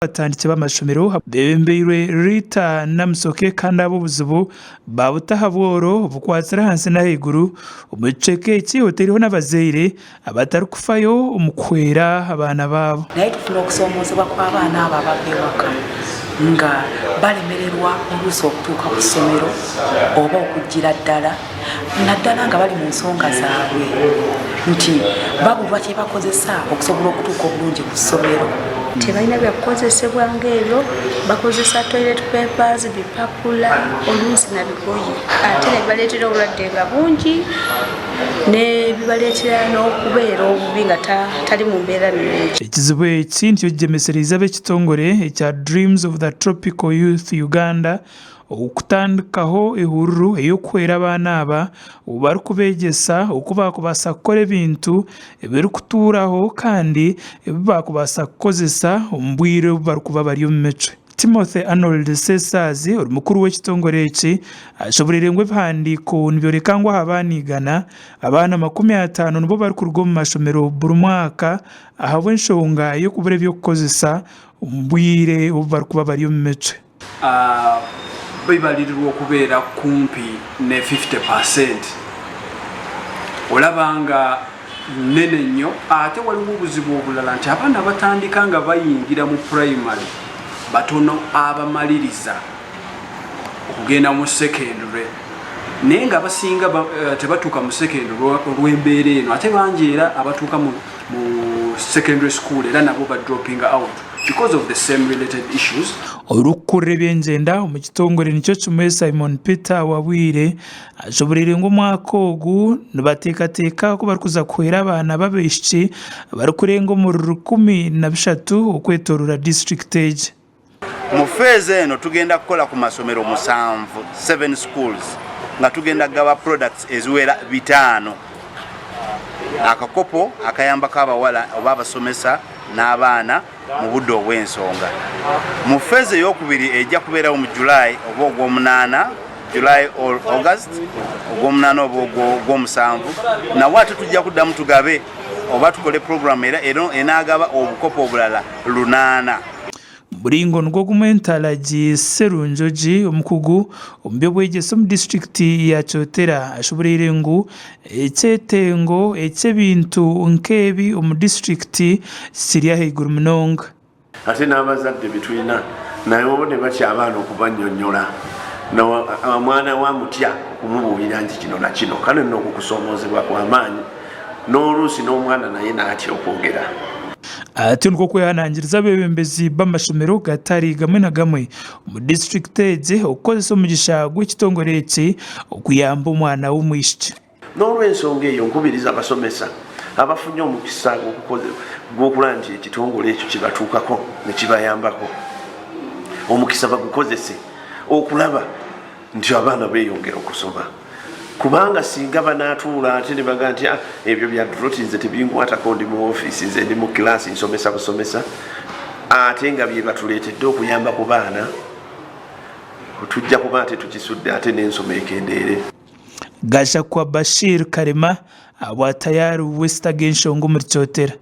Abatandiki b'amashomero beebembeirwe Rita Namusoke kandi ab'obuzibu baabuta aha bworo obukwatsire ahansi n'ahaiguru omu kicweka eki otaireho n'abazaire abatarikufayo omu kuhwera abaana baabo. Naye tufuna okusoomoozebwa kw'abaana abo abava ewaka nga balemererwa oluusi okutuuka ku ssomero oba okujjira ddala naddala nga bali mu nsonga zaabwe nti babulwa kye bakozesa okusobola okutuuka obulungi ku ssomero. Tebalina byakukozesebwa ng'ebyo, bakozesa toilet papers, bipapula oluusi na bigoye ate ne bibaleetera obulwadde nga bungi ne bibaleetera n'okubeera obubi nga tali mu mbeera nnungi. Ekizibu eki nikyo kigyemesereize ab'ekitongore ekya Dreams of the Tropical Youth Uganda Okutandikaho ehururu ey'okuhwera abaana aba obu barikubeegyesa oku baakubaasa kukora ebintu ebirikutuuraho kandi ebi baakubaasa kukozesa omu bwire obu barikuba bari omu micwe. Timothy Arnold Ssesaazi ori mukuru w'ekitongore eki ashoboreire ngu ebihandiiko nibyoreka ngu aha baana igana, abaana 50 nibo barikuruga omu mashomero buri mwaka ahabw'enshonga y'okubura eby'okukozesa omu bwire obu barikuba bari omu micwe. Bibalirirwa okubeera kumpi ne 50 per cent. Olaba nga nnene nnyo. Ate waliwo obuzibu obulala nti abaana abatandika nga bayingira mu pulayimale batono abamaliriza okugenda mu secondary naye nga abasinga tebatuuka mu secondary olw'embeera eno ate bangi era abatuuka mu secondary school era nabo ba dropping out. because of the same related issues. Orikukurira eby'engyenda omu kitongore nikyo kimwe Simon Peter Wabwire ashoboreire ngu omwaka ogu nibateekateeka oku barikuza kuhwera abaana b'abaishiki abarikurenga omuri 13 okwetoorora disiturikiti egi. Mu feezi eno tugenda kukola ku masomero musanvu, seven schools, nga tugenda kugaba products eziwera bitaano. Akakopo akayambako abawala oba abasomesa n'abaana mu budde obw'ensonga. Mu feezi ey'okubiri ejja kubeerawo mu July oba ogw'omunaana, July or August, ogw'omunaana oba ogw'omusanvu, nawo ate tujja kuddamu tugabe oba tukole pulogulaamu era enaagaba obukopo obulala lunaana. Muringo nigwo gumwe Ntalagi Sserunjogi omukugu omu by'obwegyese omu disiturikiti ya Kyotera ashoboreire ngu ekyetengo eky'ebintu nk'ebi omu disiturikiti kiri ahaiguru munonga. Ate n'abazadde be tulina nabo ne batya abaana okubannyonnyola. Omwana we amutya okumubuulira nti kino na kino. Kale nno okwo kusoomoozebwa kwa maanyi n'oluusi n'omwana naye n'atya okwogera. Atyo nikwo kwehanangiriza abeebembezi b'amashomero gatari gamwe na gamwe omu disiturikiti egi okukozesa omugisha gw'ekitongore eki okuyamba omwana w'omwishiki. N'olw'ensonga eyo nkubiriza abasomesa abafunye omukisa gw'okulaba nti ekitongole ekyo kibatuukako ne kibayambako, omukisa bagukozese okulaba nti abaana beeyongera okusoma kubanga singa banaatuula ate ne bagamba nti ah, ebyo bya droti nze tebinkwatako ndi mu ofiisi nze ndi mu kilaasi nsomesa busomesa ate nga bye batuleetedde okuyamba ku baana tujja kuba ate tukisudde ate n'ensoma ekendeere. Gashakwa Bashir Karema abwa tayari wesita g'enshonga omuri Kyotera.